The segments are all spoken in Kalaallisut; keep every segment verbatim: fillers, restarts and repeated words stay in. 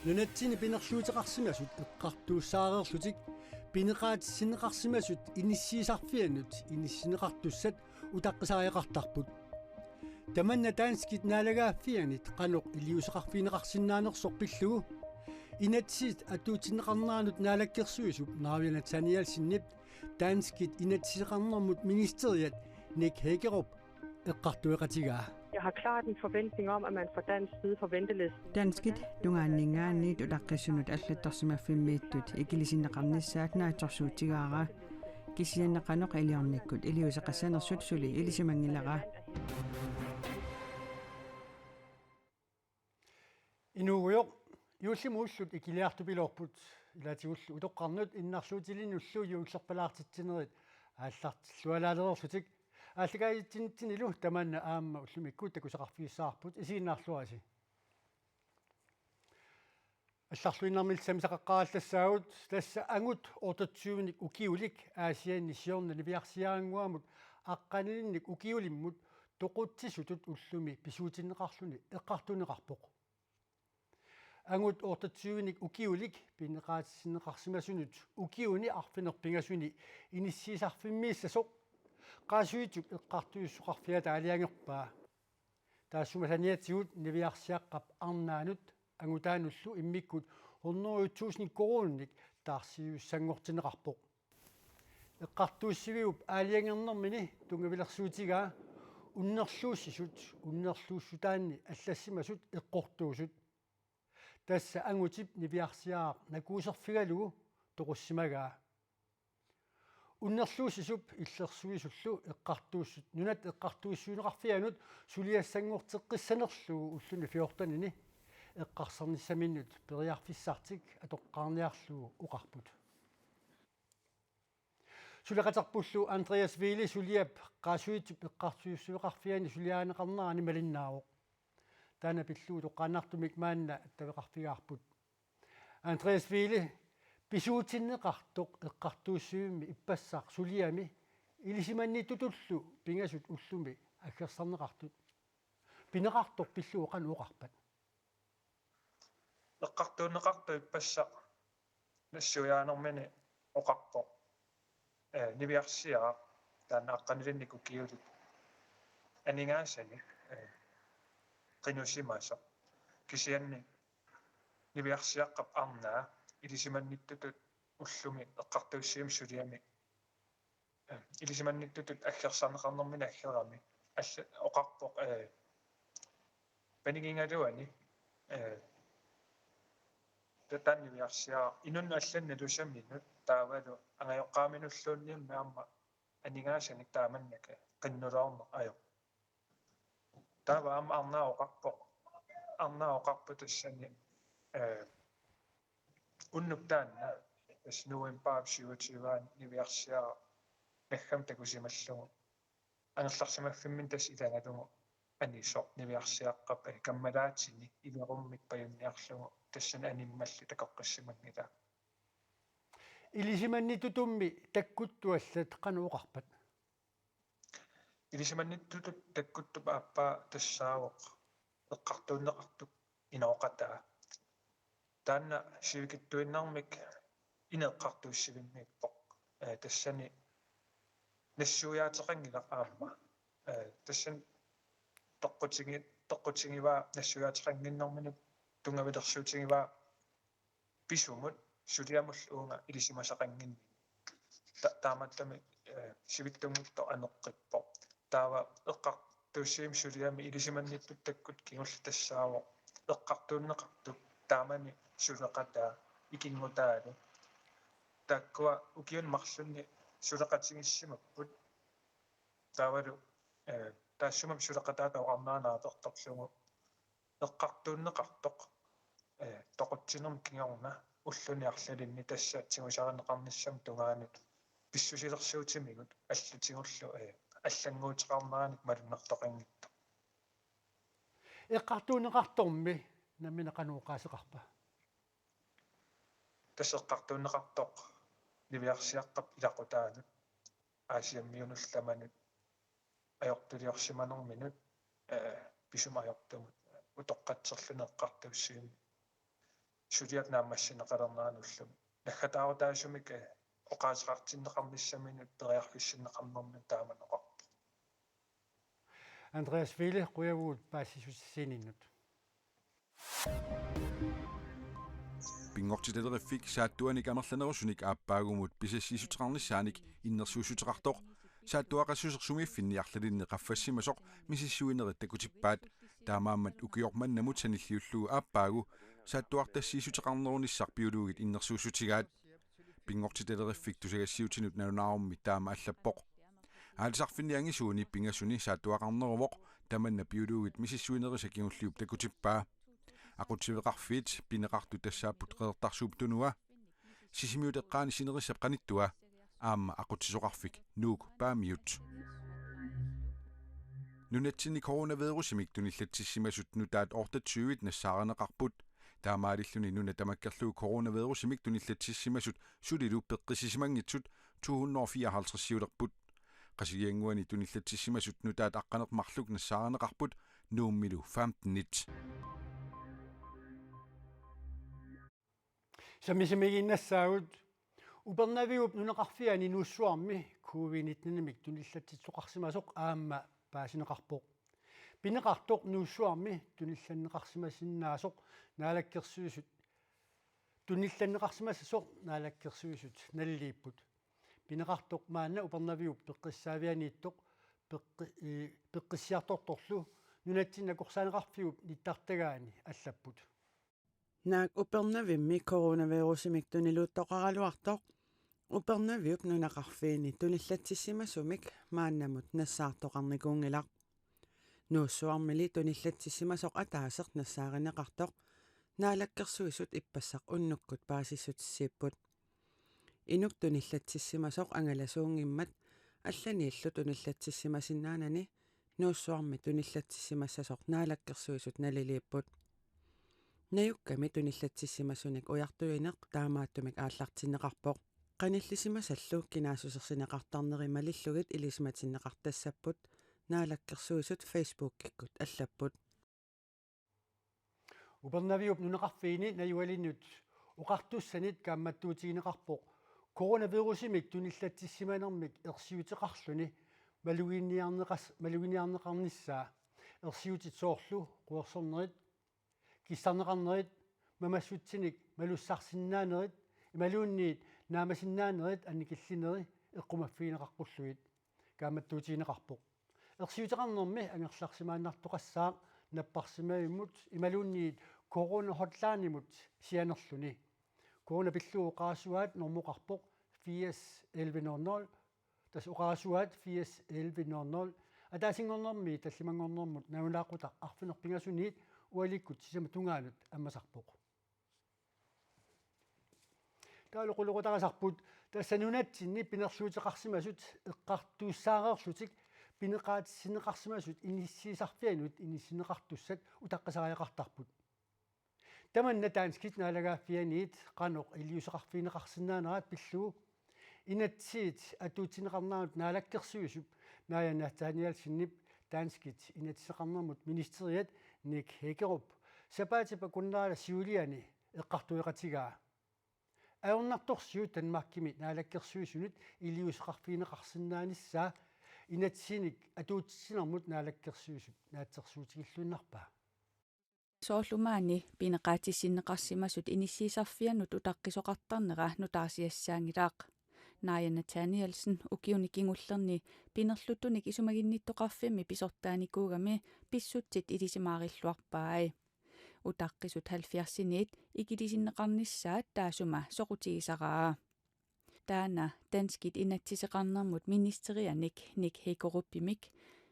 Nunatsinni pinerluuteqarsimasut eqqartuussaareerlutik pineqaatissinneqarsimasut inissiisarfiannut inissinneqartussat utaqqisariaqartarput. Tamanna danskit naalagaaffiannit qanoq iliuuseqarfigineqarsinnaanersoq pillugu inatsisit atuutsinneqarneranut naalakkersuisup Naaviana Danielsenip danskit inatsiseqarnermut ministeriat Nick Hækkerup eqqartueqatigaa. Jeg har klart en forventning om, at man fra dansk side får ventelisten. Danskit tungaanninngaanniit utaqqissunut allattorsimaffimmiittut ikilisinneqarnissaat naatsorsuutigaara. Kisianni qanoq iliornikkut iliuuseqassanersut suli ilisimanngilara. Inuugujoq, juullimut ullut ikiliartupiloorput, ilaatigullu utoqqarnut innarluutilinnullu juullerpalaartitsinerit aallartillualaalereerlutik aallakaatitsinitsinnilu tamanna aamma ullumikkut takusaqarfigissavarput, isiginnaarluarisi. Allarluinnarmillu sammisaqaqqaarallassagut, tassa angut otteogtyvenik ukiulik Aasianni siorna niviarsiarannguamut aqqanilinnik ukiulimmut toqutsisutut ullumi pisuutinneqarluni eqqartuunneqarpoq. Angut otteogtyvenik ukiulik pineqaatissinneqarsimasunut ukiuni arfineq-pingasuni inissiisarfimmiissasoq Qaasuitsup Eqqartuussisoqarfiata aalajangerpaa. Taassuma saniatigut niviarsiaqqap arnaanut angutaanullu immikkut hundrede tusind koruuninik taarsiivissanngortinneqarpoq. Eqqartuussiviup aalajangernermini tunngavilersuutigaa unnerluussisut, unnerluussutaanni allassimasut eqqortuusut. Tassa angutip niviarsiaraq nakuuserfigalugu toqussimagaa. Unnerluussisup illersuisullu eqqartuussut nunat eqqartuussiuunneqarfianut suliassanngorteqqissanerlugu ulluni fjortenini eqqarsarnissaminnut periarfissartik atoqqaarniarlugu oqarput. Suleqaterpullu Andreas Wiele suliap Qaasuitsup Eqqartuussisoqarfiani suliarineqarnerani malinnaavoq. Taanna pillugu toqqaannartumik maanna taveqarfigaarput. Andreas Wiele, pisuutinneqartoq eqqartuussivimmi ippassaq suliami ilisimannittutullu pingasut ullumi aggersarneqartut. Pineqartoq pillugu qanoq oqarpat? Eqqartuunneqartoq ippassaq nassuiaanermini oqarpoq, eh, niviarsiaraq taanna aqqanilinnik ukiulik aningaasanik, eh, qinusimasoq. Kisianni niviarsiaqqap arnaa ilisimannittutut ullumi eqqartuussivimmi suliami, eh, ilisimannittutut aggersarneqarnermini aggerami alla oqarpoq, eh, panigigaluani, eh, ta-, taanna niviarsiaraq inunnut allanut nalusaminut taavalu angajoqqaaminulluunniimmi aamma aningaasanik taamannak qinnuloorneq ajorpoq. Taava aamma arnaa oqarpoq, arnaa oqarpoq tassani, eh, unnuk taanna, tassa novembarip syvogtyve niviarsiaraq naggammik takusimallugu. Angerlarsimaffimminni tassa ilagalugu anisoq niviarsiaqqap, eh, kammalaatini ilerummik pajunniarlugu tassani animmalli takoqqissimanngilaa. Ilisimannittutut takkuttup allat qanoq oqarpat? Ilisimannittutut takkuttup aappaa tassaavoq eqqartuunneqartup inooqataa. Taanna sivikitsuinnarmik ineqqartuussivimmiippoq. Eh, tassani nassuiaateqanngilaq aamma. Eh, tassani toqqutingi-, toqqutigivaa nassuiaateqannginnermini tunngavilersuutigivaa pisumut suliamullu uunga ilisimasaqannginninni. Ta-, taamaattumik, eh, sivitsunngitsoq aneqqippoq. Taava eqqartuussivimmi suliami ilisimannittutut takkuttoq kingulleq tassaavoq eqqartuunneqartup taamani suleqataa ikinngutaalu. Taakkua ukiuni marlunni suleqatigiissimapput. Taavalu, eh, taassuma suleqataata oqarnera naapertorlugu eqqartuunneqartoq, eh, toqutsinermi kingorna ulluni arlalinni tassa tigusarineqarnissamut tungaanut pissusilersuutimigut allatigullu, eh, allannguuteqarneranik malunnartoqanngitsoq. Eqqartuunneqartormi nammineq qanoq oqaaseqarpa? Tassa eqqartuunneqartoq niviarsiaqqap ilaqutaanut Aasiammiunullu tamanut ajortuliorsimanerminut, eh, pisumut ajortumut utoqqatserluni eqqartuussivimmi. suliap naammassineqalernerani ullumi. Naggataarutaasumik, eh, oqaaseqartinneqarnissaminut periarfissinneqarnermi taamani oqarpoq. Andreas Wiele, qujavugut paasissutissiininnut. Pinngortitaleriffik saattuanik amerlanerusunik aappaagumut pisassiissuteqarnissaanik innersuussuteqartoq saattuaqassusersumiiffinni arlalinni qaffassimasoq misissuinerit takutippaat. Taamaammat ukioq mannamut sanilliullugu aappaagu saattuartassiissuteqarnerunissaq biologit innersuussutigaat. Pinngortitaleriffik tusagassiuutinut nalunaarummi taama allappoq. Aalisarfinni angisuuni pingasuni saattuaqarneruvoq, tamanna biologit misissuinerisa kingulliup takutippaa. Aqutsiveqarfiit pineqartut tassaapput Qeqertarsuup Tunua, Sisimiut eqqaani sinerissap qanittua aamma aqutsisoqarfik Nuuk Paamiut. Nunatsinni coronavirusimik tunillatsissimasut nutaat otteogtyve nassaarineqarput. Taamaalilluni nuna tamakkerlugu coronavirusimik tunillatsissimasut sulilu peqqissisimanngitsut to hundrede og fireoghalvtreds-iulerput. Qasigiannguani tunillatsissimasut nutaat aqqaneq-marluk nassaarineqarput, Nuummilu femten-it. Sammisamiiginnassaagut. Upernaviup nunaqarfiani Nuussuarmi covid nitten-imik tunillatsitsisoqarsimasoq aamma paasineqarpoq. Pineqartoq Nuussuarmi tunillanneqarsimasinnaasoq Naalakkersuisut, tunillanneqarsimasoq Naalakkersuisut naliliipput. Pineqartoq maanna Upernaviup peqqissaavianiittoq peqqi-, ee, peqqissiartortorlu nunatsinni akorsaaneqarfiup nittartagaani allapput. Naak Upernavimmi coronavirusimik tuniluuttoqaraluartoq Upernaviup nunaqarfiini tunillatsissimasumik maannamut nassaartoqarnikuunngilaq. Nuussuarmili tunillatsissimasoq ataaseq nassaarineqartoq Naalakkersuisut ippassaq unnukkut paasissutissiipput. Inuk tunillatsissimasoq angalasuunngimmat allaniillu tunillatsissimasinnaanani Nuussuarmi tunillatsissimassasoq Naalakkersuisut naliliipput. Najukkami tunillatsissimasunik ujartuineq taamaattumik aallartinneqarpoq. Qanillisimasallu kinaassusersineqartarneri malillugit ilisimatinneqartassapput, Naalakkersuisut Facebookikkut allapput. Upernaviup nunaqarfiini najugalinut oqartussanit kaammattuutigineqarpoq coronavirusimik tunillatsissimanermik ersiuteqarluni maluginiarneqas-, maluginiarneqarnissaa. Ersiutit soorlu quersornerit, kissarneqarnerit, mamassutsinik malussarsinnaanerit imaluunniit naamasinnaanerit annikillineri eqqumaffigineqaqqullugit kaammattuutigineqarpoq. Ersiuteqarnermi angerlarsimaannartoqassaaq napparsimavimmut imaluunniit Corona Hotlinemut sianerluni. Corona pillugu oqarasuaat normoqarpoq firs elleve nul nul, tassa oqarasuaat firs elleve nul nul, ataasinngornermi tallimanngornermut nalunaaqutaq arfineq-pingasuniit ualikkut sisamat tungaanut ammasarpoq. Taava oqaloqatarisarput tassa nunatsinni pinerluuteqarsimasut eqqartuussaareerlutik pineqaatissinneqarsimasut inissiisarfianut inissinneqartussat utaqqisariaqartarput. Tamanna danskit naalagaaffianiit qanoq iliuuseqarfigineqarsinnaaneraat pillugu inatsisit atuutsinneqarneranut Naalakkersuisup Naaja Nathanielsenip danskit inatsiseqarnermut ministeriat Nick Hækkerup sapaatip akunnerata siuliani eqqartueqatigaa. Ajornartorsiut Danmarkimi Naalakkersuisunut iliuuseqarfigineqarsinnaanissaa inatsisinik atuutitsinermut Naalakkersuisup naatsorsuutigilluinnarpaa. Soorlu maani pineqaatissinneqarsimasut inissiisarfianut utaqqisoqartarnera nutaarsiassaanngilaq. Naaja Nathanielsen ukiuni kingullerni pinerluttunik isumaginnittoqarfimmi pisortaanikuugami pissutsit ilisimaarilluarpai. Utaqqisut halvfjerdsiniit ikilisinneqarnissaat taassuma soqutigisaraa. Taanna danskit inatsiseqarnermut ministerianik Nick Hækkerupimik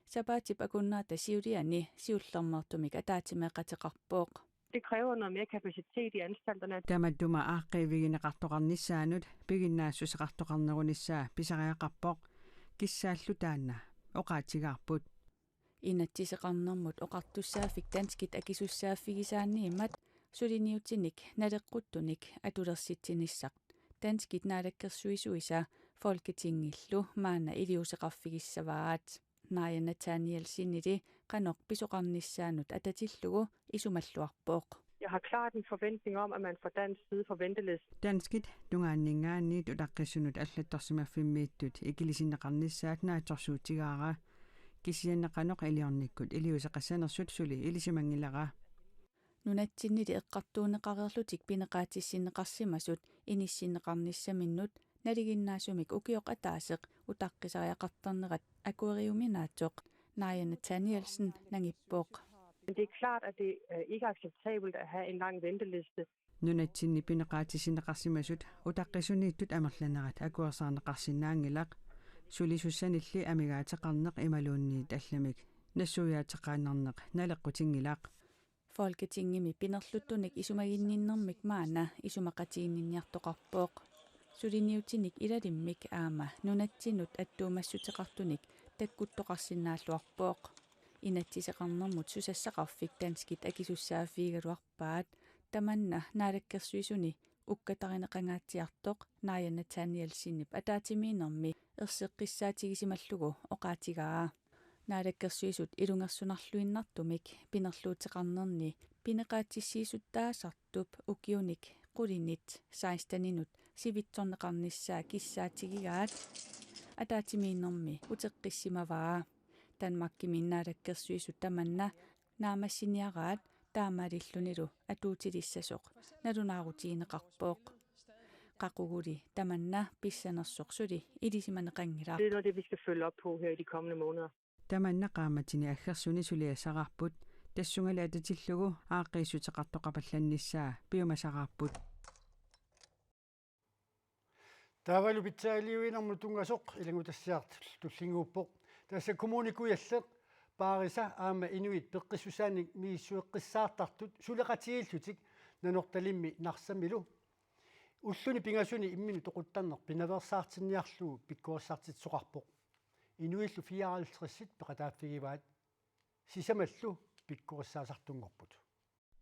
sapaatip akunnerata siuliani siullermeertumik ataatsimeeqateqarpoq. Det kræver noget mere kapacitet i anstalterne. Tamattuma aaqqiivigineqartoqarnissaanut piginnaassuseqartoqarnerunissaa pisariaqarpoq, kissaallu taanna oqaatigaarput. Inatsiseqarnermut oqartussaaffik danskit akisussaaffigisaanniimmat suliniutinik naleqquttunik atulersitsinissaq danskit naalakkersuisuisa Folketingillu maanna iliuuseqarfigissavaat. Naaja Nathanielsenili qanoq pisoqarnissaanut atatillugu isumalluarpoq. Jeg har klart en forventning om, at man fra dansk side får venteliste. Danskit tungaanninngaanniit utaqqisuunut allattorsimaffimmiittut ikilisinneqarnissaat naatsorsuutigaara. Kisianni qanoq iliornikkut iliuuseqassanersut suli ilisimanngilara. Nunatsinnili eqqartuunneqareerlutik pineqaatissinneqarsimasut inissinneqarnissaminnut nalinginnaasumik ukioq ataaseq utaqqisariaqartarnerat akueriuminaatsoq Naja Nathanielsen nangippoq. Men det er klart, at det øh, ikke er acceptabelt at have en lang venteliste. Nunatsinni pineqaatissinneqarsimasut utaqqisuniittut amerlanerat akuersaarneqarsinnaanngilaq. Sulisussanilli amigaateqarneq imaluunniit allamik nassuiaateqaannarneq naleqqutinngilaq. Folketingimi pinerluttunik isumaginninnermik maanna isumaqatiginninniartoqarpoq. Suliniutinik ilalimmik aamma nunatsinnut attuumassuteqartunik takkuttoqarsinnaalluarpoq. Inatsiseqarnermut susassaqarfik danskit akisussaaffigigaluarpaat tamanna Naalakkersuisuni ukkatarineqangaatsiartoq Naja Nathanielsenip ataatsimiinnermi erseqqissaatigisimallugu oqaatigaa. Naalakkersuisut ilungersunarluinnartumik pinerluuteqarnerni pineqaatissiisuttaasartup ukiunik qulinit seksteninut sivitsorneqarnissaa kissaatigigaat ataatsimiinnermi uteqqissimavaa. Danmarkimi Naalakkersuisut tamanna naammassiniaraat taamaalillunilu atuutilissasoq nalunaarutigineqarpoq. Qaquguli tamanna pissanersoq suli ilisimaneqanngilaq. Det er noget af det, vi skal følge op på her i de kommende måneder. Tamanna qaammatini aggersuni suliassaraarput, tassungali atatillugu aaqqiissuteqartoqapallannissaa piumasaraarput. Taavalu pitsaaliuinermut tunngasoq ilanngutassiaq tullinnguuppoq. Tassa Kommune Kujalleq, Paarisa aamma inuit peqqissusaannik misissueqqissaartartut suleqatigiillutik Nanortalimmi Narsamilu ulluni pingasuni imminut toquttarneq pinaveersaartinniarlugu pikkorissartitsisoqarpoq. Inuillu fireoghalvtredsit peqataaffigivaat, sisamallu pikkorissaasartunngorput.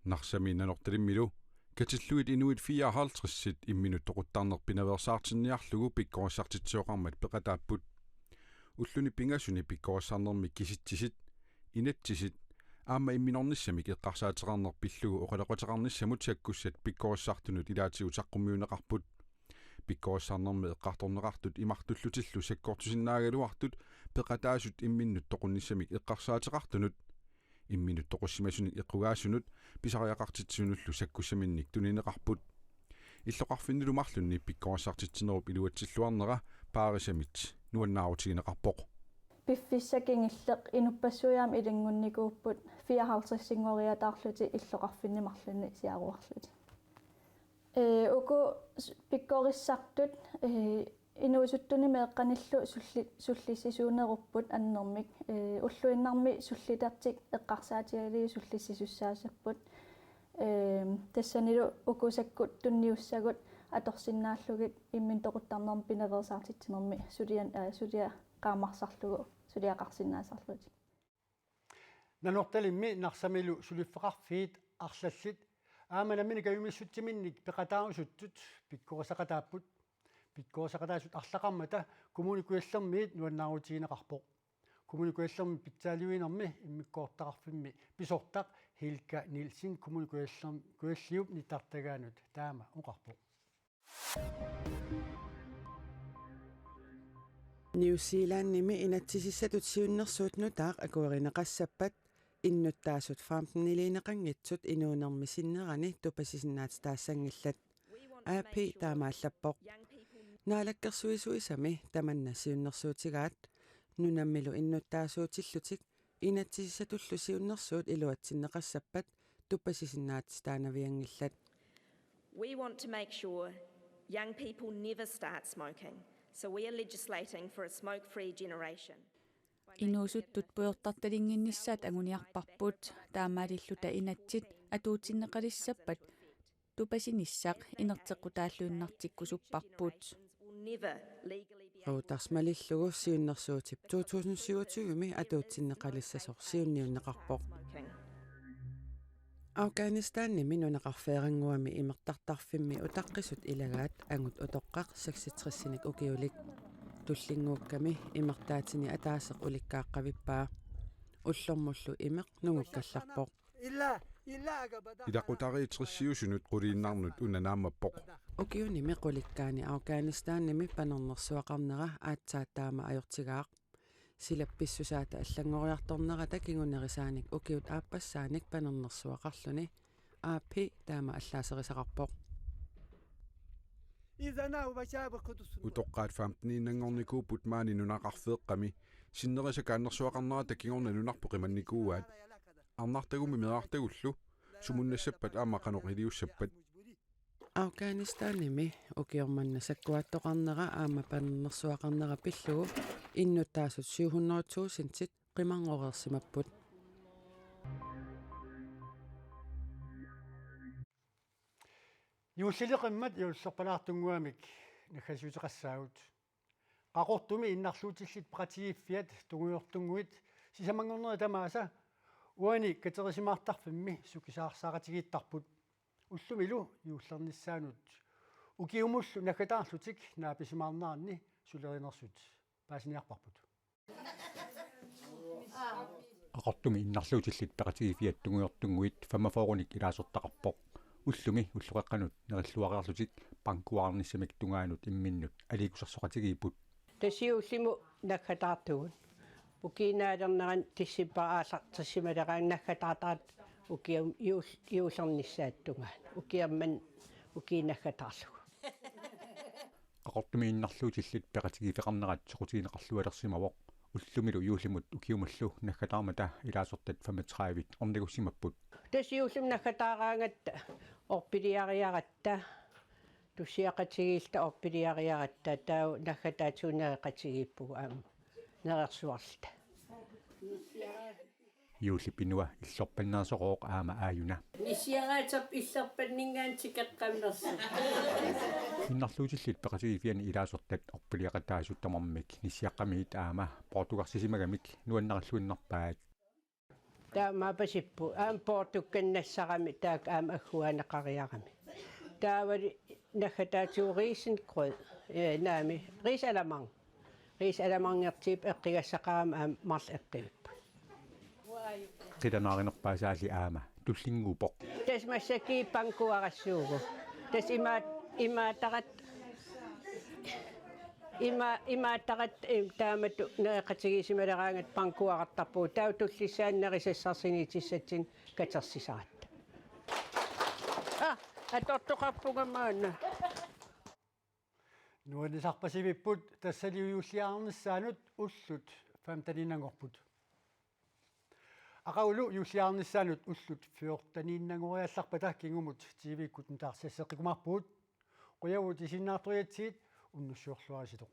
Narsami Nanortalimmilu katillugit inuit fireoghalvtredsit imminut toquttarneq pinaveersaartinniarlugu pikkorissartitsisoqarmat peqataapput. Ulluni pingasuni pikkorissarnermi kisitsisit, inatsisit aamma imminornissamik eqqarsaateqarneq pillugu oqaloqateqarnissamut sakkussat pikkorissartunut ilaatigut saqqummiunneqarput. Pikkorissarnermi eqqartorneqartut imartullutillu sakkortusinnaagaluartut peqataasut imminnut toqunnissamik eqqarsaateqartunut, imminut toqussimasunit eqqugaasunut pisariaqartitsisunullu sakkussaminnik tunineqarput. Illoqarfinnilu marlunni pikkorissartitsinerup iluatsilluarnera Paarisamit nuannaarutigineqarpoq. Piffissaq kingulleq inuppassuit aamma ilanngunnikuupput fireoghalvtredsinngoriataarlutik illoqarfinni marlunni siaruarlutik. Ee, uku s-, pikkorissartut, ee, inuusuttuni meeqqanillu sulli-, sullissisuunerupput annermik, ee, ulluinnarni sullitertik eqqarsaatigalugit sullissisussaassapput. Ee, tassanilu uku sakkut tunniussagut atorsinnaallugit imminut toquttarnermi pinaveersaartitsinermi sulian-, ee, suliaqaamarsarlugu, suliaqarsinnaasarlutik. Nanortalimmi Narsamilu suliffeqarfiit arlallit aamma nammineq kajumissutsiminnik peqataarusuttut pikkorissaqataapput. Pikkorissaqataasut arlaqarmata Kommune Kujallermiit nuannaarutigineqarpoq. Kommune Kujallermi pitsaaliuinermi immikkoortitaqarfimmi pisortaq Hilka Nielsen Kommune Kujallerm-, Kujalliup nittartagaanut taama oqarpoq. New Zealandimi inatsisissatut siunnersuut nutaaq akuerineqassappat innuttaasut femteniliineqanngitsut inuunermi sinnerani tupasisinnaatitaassanngillat. A P taamaallappoq. Naalakkersuisuisami tamanna siunnersuutigaat nunamilu innuttaasuutillutik inatsisissatullu siunnersuut iluatsinneqassappat tupasisinnaatitaanavianngillat. We want to make sure young people never start smoking, so we are legislating for a smoke-free generation. Inuusuttut pujortartalinnginnissaat anguniarparput, taamaalilluta inatsit atuutsinneqalissappat tupasinissaq inerteqqutaalluinnartikkusupparput. Reuters malillugu siunnersuutip to tusind syvogtyve-mi atuutsinneqalissasoq siunniunneqarpoq. Afghanistanimi nunaqarfeerannguami imertartarfimmi utaqqisut ilagaat angut utoqqaq seksogtresinik ukiulik. Tullinnguukkami imertaatini ataaseq ulikkaaqqavippaa. Ullormullu imeq nungukkallarpoq. Illa Ilaqutariit tressiusunut quliinnarnut una naammappoq. Ukiunimi qulikkaani Afghanistanimi panernersuaqarnera aatsaat taama ajortigaaq. Silap pissusaata allanngoriartornerata kingunerisaanik ukiut aappassaanik panernersuaqarluni. A P taama allaaserisaqarpoq. Utoqqaat femteniinnanngornikuupput maani nunaqarfeeqqami, sinneri sakaannersuaqarnerata kingorna nunarput qimannikuuaat. Arnartagummi meerartagullu, sumunnassappat aamma qanoq iliussappat. Afghanistanimi ukioq manna sakkuattoqarnera aamma panernersuaqarnera pillugu innuttaasut syv hundrede tusindit qimanngoreersimapput. Juullileqimmat juullerpalaartunnguamik naggasiuteqassaagut. Qaqortumi innarluutillit peqatigiiffiat tungujortunnguit sisamanngornerit tamaasa uani katerisimaartarfimmi sukisaarsaaqatigiittarput. Ullumilu juullernissaanut ukiumullu naggataarlutik naapisimaarneranni sulerinersut paasiniarparput. Qaqortumi innarluutillit peqatigiiffiat tungujortunnguit femogfyrrenik ilaasortaqarpoq. Ullumi ulloqeqqanut nerilluareerlutik bankuarnissamik tungaanut imminnut aliikkusersoqatigiipput. Tassa juullimut naggataartugut. Ukiinaalerneran tissippa aallartissimaleraangat naggataartarat ukium juul-, juullernissaata tungaanut. Ukiormanna ukiup naggataarlugu. Qaqortumi innarluutillit peqatigiiffeqarnerat soqutigineqarlualersimavoq. Ullumilu juullimut ukiumullu naggataarmata ilaasortat femogtredive ornigussimapput. Tassa juullimi naggataaraangatta orpiliariaratta, tussiaqatigiilluta orpiliariaratta, taava naggataatigut nereqatigiippugut aamma nerersuarluta. Juullip inua illorpanneersorooq aamma aajuna. Nissiaraaterput illorpanninngaanniit tikeqqammersoq. Innarluutillit peqatigiiffianni ilaasortat orpiliaqataasut tamarmik nissiaqqamiit aamma poortugarsisimagamik nuannarilluinnarpaat. Taamaapasippoq aamma poortukkannassarami taakku aamma agguaanneqariarami. Taavali naggataatigut risengrød, eh, naamik, risalamang. Risalamanngertiipput eqqigassaqarami aamma marluk eqqivipput. Qilanaarinerpaasaalli aamma tullinnguuppoq. Tassa massakkut bankuarassuugut. Tassa imaat-, imaattoqartoq, ima-, imaattoqartoq, eh, taamatut nereqatigiissimaleraangatta bankuarartarpugut. Taava tullissaani nerisassarsinnittussatsinnik katersisaratta. Ah, atortoqarpunga maanna. Nuannisarpasivipput, tassali juulliarnissaanut ullut femteniinnanngorput. Aqagulu juulliarnissaanut ullut fjorteniinnanngoriallarpata kingumut T V-kkut nutaarsiasseqqikkumaarpugut. Qujavugut isiginnaartorujuitsigit, unnussiorluaritsi.